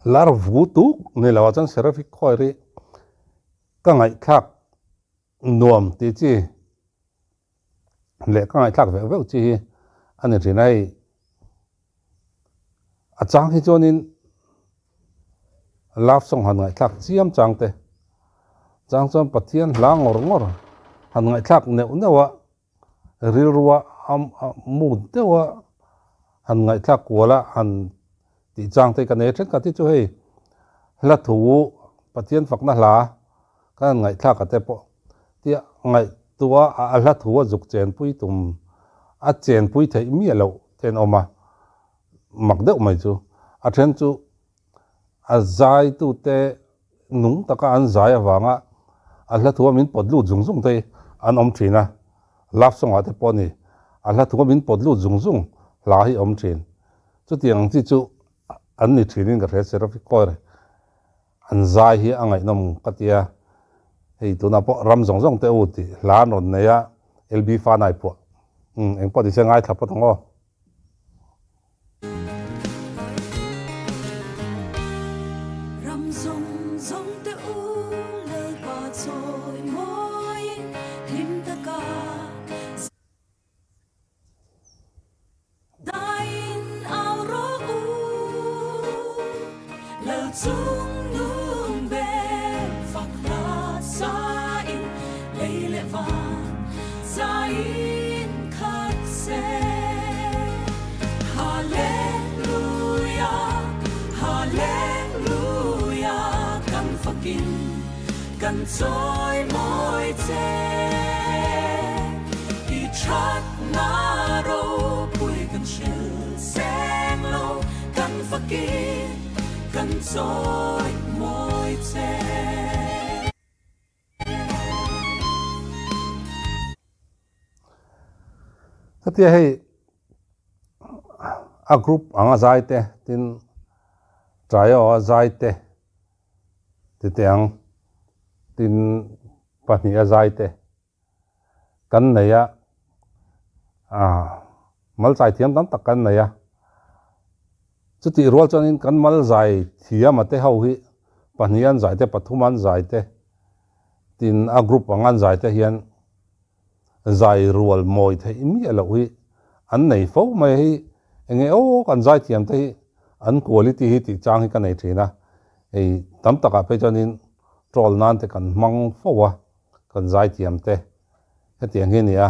Lar vu tuk ni lo ah chuan Seraphic Choir hi ka ngaihthlak nuam tih chi leh ka ngaihthlak veuh veuh chi hi a ni thin a hei. A chang hi chuanin love song han ngaihthlak chiam chang te, chang chuan Pathian hla ngawr ngawr han ngaihthlak neuh neuh a, rilrua a mood deuh a han ngaihthlak kual a han tih chang te ka nei a thenkhat hi chu hei hla thu Pathian fakna hla kan han ngaihthlak a te pawh tia ngaihtuah a hla thu a zuk chenpui tum a chenpui theih miah loh te an awm a mak deuh mai chu a then chu a zaitute nung taka an zai avanga a hla thu a min pawt lut zung zung te hi an awm thin a, love song ah te pawh a ni, a hla thu a min pawt lut zung zung hla hi a awm thin. Chutiang ang chi chu an ni thin in ka hria Seraphic Choir an zai hi a ngaihnawm ka ti a, hei tunah pawh ram zawng zawng te u tih hla an rawn nei a, LB Fanai pawh umm engpawh nise ngaithla phawt ang aw. Ram zawng zawng te u Lalpa chawi mawiin hlim taka zaiin au rawh u. Lal chung nung ber fak hla sain lei leh van zaiin khat se. Hallelujah, Hallelujah, kan fakin kan chawi mawi che. I thatna ropui kan hril seng lo, kan fakin kan chawi mawi che. Hetia hei a group anga zai te tin trio a zai te ti teh ang tin pahniha zai te kan nei a ah mal zai thiam tam tak kan nei a chutih rual chuanin kan mal zai thiam a te ho hi pahnih an zai te pathum an zai te tin a group anga an zai te hian zai rual mawi theih miah loh hi an nei fo mai a hi eng nge aw kan zai thiam te hi an quality hi tih chang hi ka nei thin a hei tam takah phei chuanin troll nan te kan hmang fo a. Kan zaithiam te hetiang hi a ni a,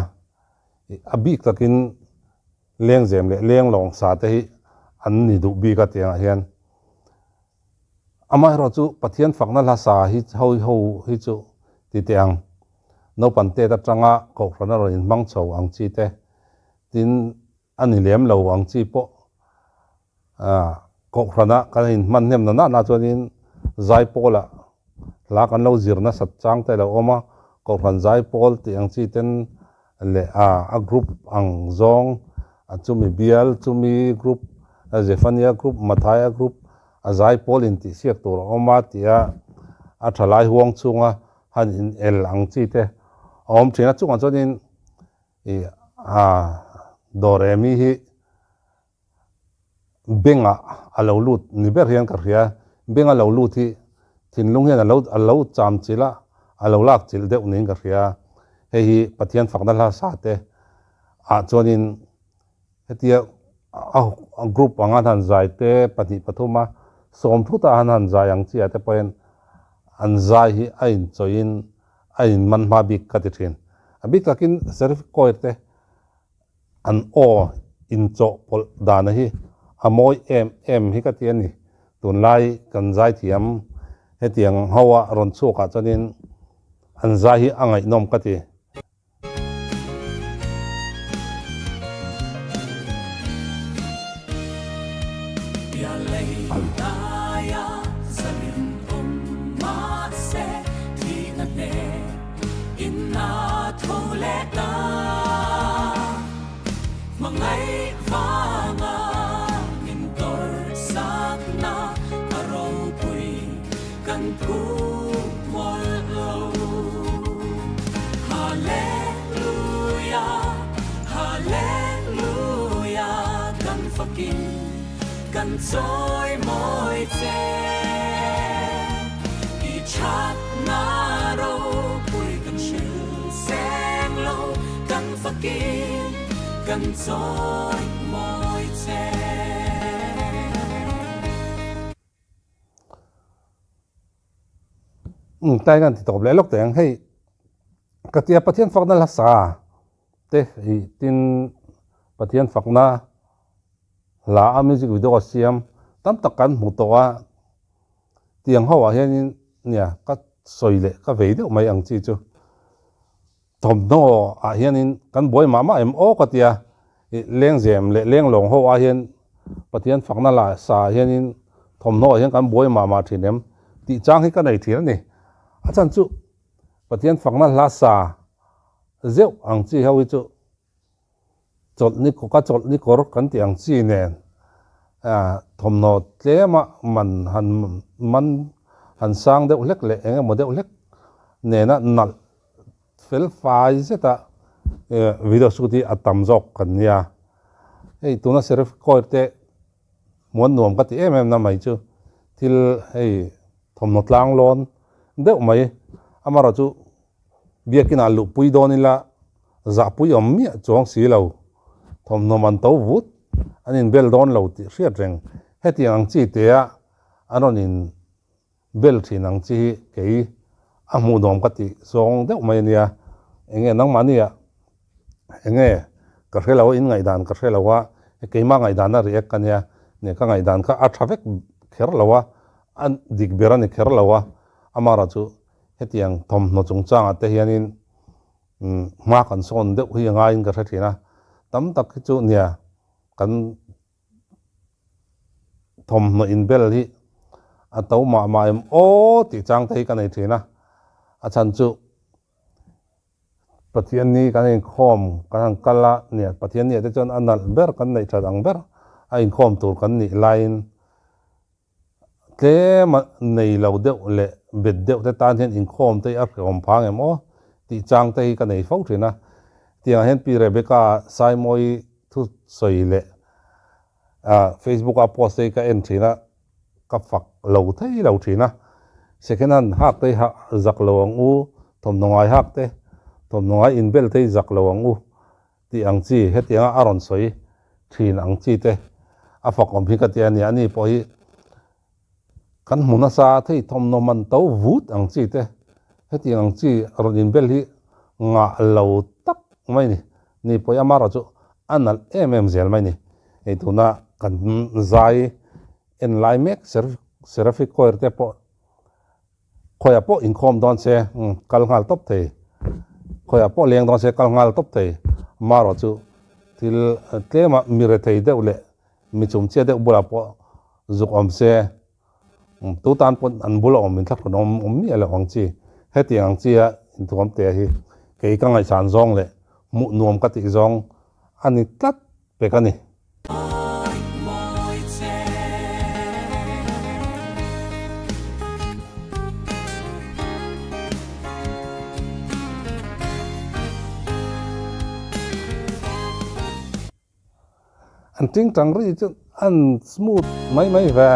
a bik takin lengzem leh lenglawng sa te hi an ni duh bik a tiangah hian. Amaherawh chu Pathian fakna hla sa hi ho ho hi chu ti teh ang, naupang tet atanga kohhran a rawn inhmang chho ang chi te, tin a ni lem lo ang chi pawh Kohhrana kan inhman hnem na nana chuanin Zaipawlah hla kan lo zir nasat chang te a lo awm a, Kohhran Zaipawl tih ang chi ten leh a group ang zawng chumi bial, chumi group, Zephania group, Mathaia group a Zaipawl intihsiak tur a awm a tia a thalai huang chhunga han in el ang chi te a awm thin a, chungah chuanin ih a dawr emi hi Bengah a lo lut ni ber hian ka hria, beng a lo lut hi thinlung hian a lo a lo cham chilh a, a lo lak chilh deuh niin ka hria. Hei hi Pathian fakna hla sa te ah chuanin hetia a group anga an han zai te pahnih pathum a sawm thut a an han zai ang chi ah te pawhin an zai hi a inchawih in a inman hma bik ka ti thin. A bik takin Serif Choir te An aw inchawhpawlh dana hi a mawi em em hi ka ti a ni. Tunlai kan zaithiam hetiang ho a rawn chhuakah chuanin an zai hi a ngaihnawm ka ti. chawi mawi che. Umm tlai kan ti tawp leh lawk teh ang hei ka tia Pathian fakna hla sa te ih tin Pathian fakna hla a music video a siam tam tak kan hmu tawh a tiang ho ah hianin nia ka sawi leh ka vei deuh mai ang chi chu thawmhnaw ah hianin kan buai mah mah em aw ka tia ih lengzem leh lenglawng ho ah hian Pathian fakna lah sa ah hianin thawmhnaw ah hian kan buai mah mah thin em tih chang hi ka nei thin a ni a chhan chu Pathian fakna hla sa zeuh ang chi ho hi chu chawlh ni ka chawlh ni kawr kan tih ang chi nen thawmhnaw tlema man han man han sang deuh hlek leh eng emaw deuh hlek nena nalh fel fai zeta video shoot hi a tam zawk kan nia. Hei tuna Serif Kawi te muan nuam ka ti em em na mai chu thil hei thawmhnaw tlang lawn deuh mai amaherawhchu Biakin ah luhpui dawn ila zahpui awm miah chuang si lo, thawmhnaw man to vut an inbel dawn lo tih hriat reng. Hetiang ang chi te a an rawn in bel thin ang chi hi kei a hmuhnawm ka tih zawng deuh mai a nia. Enge nangmahni ah enge ka hre lo a, in ngaihdan ka hre lo a, keimah ngaihdan a react ka nia, ka ngaihdan kha a tha vek kher lo a, a dik ber a ni kher lo a, amaherawhchu Hetiang thawmhnaw chungchangah te hianin hma kan sawn deuh hi a ngaiin ka hre thin a, tam tak hi chu nia kan thawmhnaw inbel hi a to mah mah em aw tih chang te hi ka nei thin a, a chhan chu Pathianni kan inkhawm kan han kal a nia Pathianni ah te chuan a nalh ber kan neih that ang ber a inkhawm tur kan nih laiin Tlem a nei lo deuh leh bet deuh te tan hian inkhawm te hi a hrehawm phang em aw tih chang te hi ka nei fo thin a. Tiangah hian Pi Rebecca Saimawi thusawi leh Facebook a post te hi ka en thin a, ka fak lo thei lo thin a. Second hand hak te hi ha zak lo ang u, thawmhnaw ngai hak te, thawmhnaw ngai inbel te hi zak lo ang u Tih ang chi, hetianga a rawn sawi thin ang chi te a fak awm hi ka ti a ni. Ani pawh hi kan hmu nasa thei thawmhnaw man to vut ang chi te, hetiang ang chi rawn inbel hi ngah lo tak mai ni. Ni pawh hi amaherawhchu a nalh em em zel mai ni. Hei tuna kan zai en lai mek Seraphic Choir te pawh Khawiah pawh inkhawm dawn se kal nghal tawp thei, khawiah pawh leng dawn se kal nghal tawp thei. Marawh chu thil tlema mi rethei deuh leh mi chumchhia deuh bulah pawh zuk awm se, tu tan pawh an bula awm inthlahrun awm awm miah loh ang chi. Hetiang ang chia inthuam te hi kei ka ngaihsan zawng leh hmuh nuam ka tih zawng a ni tlat pek a ni. An tingtang ri chu an smooth mai mai ve.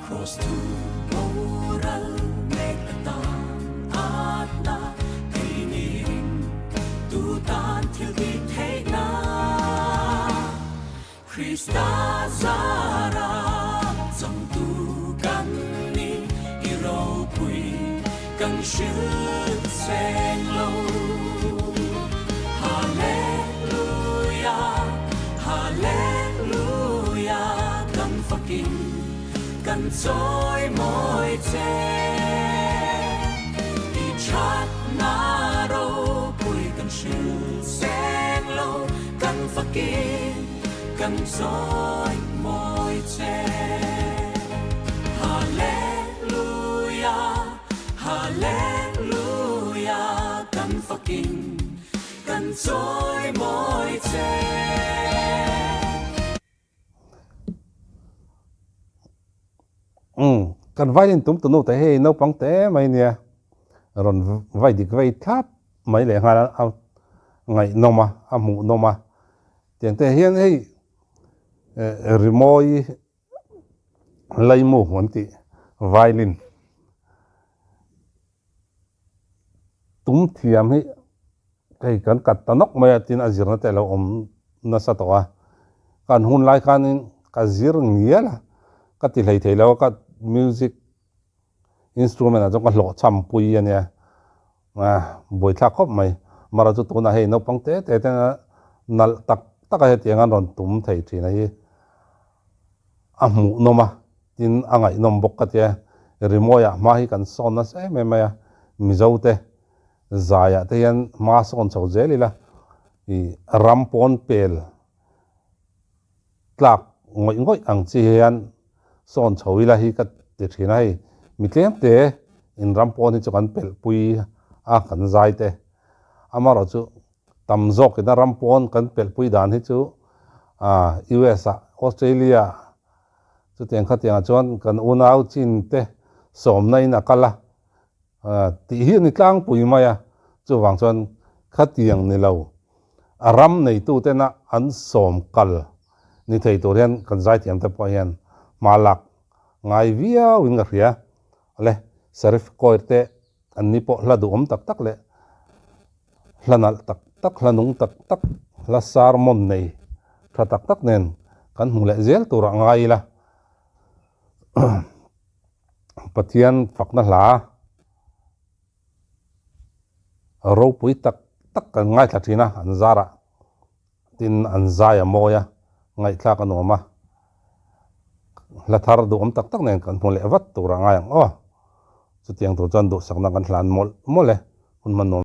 Cross to boral mek atan atna keini ring tu tan thil ti theihna Krista zara changtu kan ni i ropui kan hrilh seng lo Hallelujah Hallelujah kan fakin Kan chawi mawi che i thatna ropui kan hril seng lo kan fakin kan chawi mawi che Hallelujah Hallelujah kan fakin kan chawi mawi che. Umm kan violin tum tunu te hei naupang te mai nia rawn vai dik vei thlap mai leh nghal a ngaihnawm a a hmuhnawm a tiang te hian hei rimawi laimu an tih violin. Tum thiam hi hei kan kat ta nawk mai a tin a zirna te a lo awm nasa tawh a, kan hun lai khanin ka zir ngial a, ka ti hlei thei lo a, ka music instrument ah chuan ka hlawh chham pui a nia, buaithlak khawp mai. Mara chu tunah hei naupang te te ten a nalh tak tak a hetiang an rawn tum thei thin a hi a hmuhnawm a, tin a ngaihnawm bawk ka tia, rimawiah hma hi kan sawn nasa em em mai a, Mizo te zaiah te hian hma sawn chho zel ila ih ram pawn pel tlak ngawih ngawih ang chi hian sawn chho ila hi ka ti thin a hei, mi tlem te in ram pawn hi chu kan pelh pui a kan zai te, amaherawhchu tam zawk ina ram pawn kan pelh pui dan hi chu ah US ah Australia ah chutiang khatiangah chuan kan unau chin te sawmna in a kal a ah tih hi a ni tlangpui mai a chuvang chuan khatiang ni lo a ram neitu tena an sawm kal ni thei tur hian kan zaithiam te pawh hian hma lak ngai viau in ka hria le Sharif Kawi te An ni pawh hla duhawm tak tak leh hla nalh tak tak, hla nung tak tak, hla sermon nei tha tak tak nen kan hmu leh zel turah ngai ila. Pathian fakna hla ropui tak tak kan ngaithla thin a, an zarah tin an zai a mawi a, ngaihthlak a nuam a, hla thar duhawm tak tak nen kan hmu leh vat turah ngai ang aw. Chutiang tur chuan duhsakna kan hlan mawlh mawlh e, hun hman nuam.